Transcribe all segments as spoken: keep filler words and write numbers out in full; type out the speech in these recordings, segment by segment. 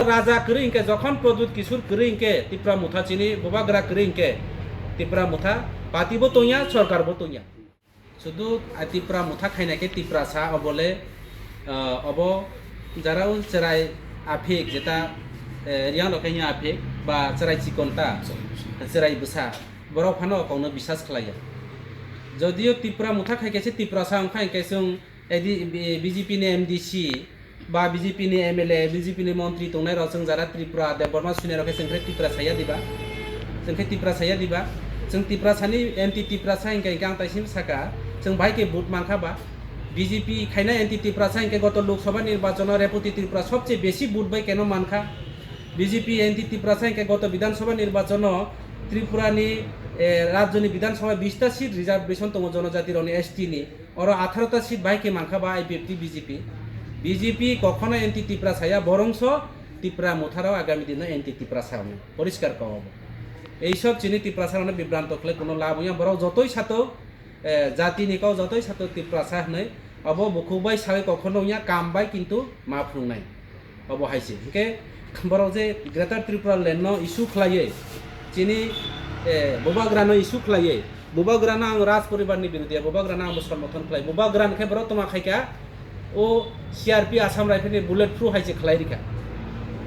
Raja kwrwi hinkhe, jokhon Pradyut Kishore kwrwi hinkhe, Tipra Motha chini bubagra kwrwi hinkhe, Tipra Motha party bo tongya, sorkar bo tongya. Sudu a Tipra Motha khaina khe Tiprasa obole, ah, obo jarao chwrai aphik jeta, eh, Riang rok khe aphik ba chwrai chikonta, chwrai bwsa, borok phano o kokno bisas khlaiya. Jodio Tipra Motha khai khe se Tiprasa wngkha hinkhe chwng A D, B J P ni M D C ba B J P ni M L A, B J P ni montri tongnai rok chwng jara Tripura, Debbarma Soniya rok khe chwng khe Tiprasa ya diba? Chwng khe Tiprasa ya diba? Chwng Tiprasa ni anti Tiprasa hinkhe, hinkhe ang taisim saka, chwng bai khe vote mankha ba? B J P khaina anti Tiprasa hinkhe goto Lok Sabha nirbachon o Repoti Tripura sobche besi vote bai keno mankha. B J P anti Tiprasa hinkhe goto Bidhan Sabha nirbachon o Tripura ni, eh, rajyo ni Bidhan Sabha bish ta seat reservation tongo jonojati rok ni, S T ni. Oro atharo ta seat bai khe mankha ba I P F T, B J P. B J P kokhono anti Tiprasa ya, borongso Tipra Motha rok agami dino anti Tiprasa wngwi poriskar kok obo. Ei sob chini Tiprasa rokno bibranto khlai kuno lab wngya, borok jotoi sato, eh, jati ni kok jotoi sato Tiprasa hwnwi, obo bukhuk bai sawi kokhono wngya, kam bai kintu ma phunuknai. Obo hai se. Hinkhe borok je Greater Tripura Land no issue khlaiwi chini, eh, bubagra no issue khlaiwi, bubagra no ang Raj poribar ni birodi ya, bubagra no ang bo somorthon khlai. Bubagra no khe borok toma khai kha, o C R P Assam Rifle ni bullet proof hai se khlai rikha.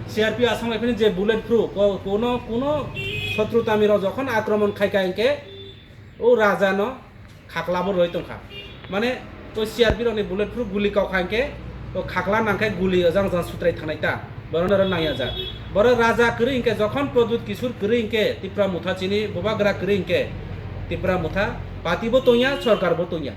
C R P Assam Rifle ni je bullet proof, ko-, kuno, kuno sotru tami rok jokhon akromon khai kha hinkhe, o raja no khakla bo roi tongkha. Mane, o C R P rok ni bullet proof guli kok kha hinkhe, o khakla nang khe guli ojang jang sutrai thanai ta. Borok no oro nangya jak. Borok raja kwrwi hinkhe, jokhon Pradyut Kishore kwrwi hinkhe, Tipra Motha chini bubagra kwrwi hinkhe, Tipra Motha party bo tongya, sorkar bo tongya.